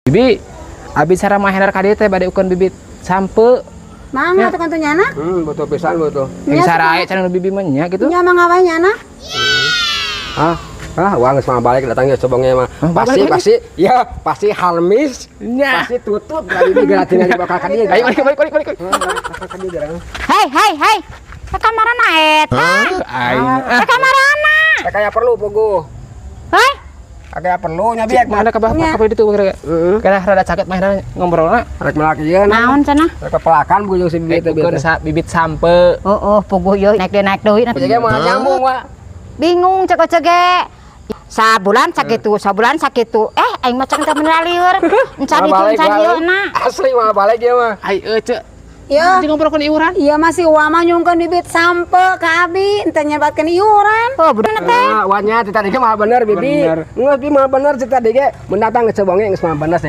Bibi, abi sareng Mang Hendar ka dieu teh bade ukeun bibit sampeu. Mangga tuh kantu nyana. Betul pisan, betul. Yang sarae cenah bibi mah nya gitu. Nya mangga wae nyana. Ah, ah, uang geus mah balik datangnya cobongnya mah. Oh, Pasti balik, balik. Pasti ya pasti halmis. Nya. Pasti tutut lagi bibi geura tinggal dibakal ka dieu. Ayo balik balik balik balik. Bakal ka dieu gerang. Hei, hei, hei. Ke kamarana eta? Aing. Ke kamarana? Kayak perlu puguh. Hei, Kayak perlu nya biak. Mana ka Nya. ka ditu kira. Heeh. Kira rada caket Mang Hendar ngobrolna. Rek melak ieu nah. Naon cenah? Rek pelakan bujung si bibi teh bieu Ukeun teh. Bibit sampeu. Oh, puguh ieu naik deui, naik deui. Jadi mah nyambung, Wak. Bingung cek cek ge. Sabulan sakitu, sabulan sakitu. Eh, aing mah can teh bener lieur. Encan Malah itu balik, encan balik. ieu na. Asli malah balik ya mah. Ai eueuh, Ceu. Iya. Nanti ngobrolkeun iuran. Iya masih uang mah nyungkeun bibit sampe ka abi, ente nyebatkeun iuran. Oh, budak teh. Nah, wanya tadi ge mah bener bibi. Bener. Geus bi mah bener cita tadi ge mendatang ke cobongnya geus mah bener.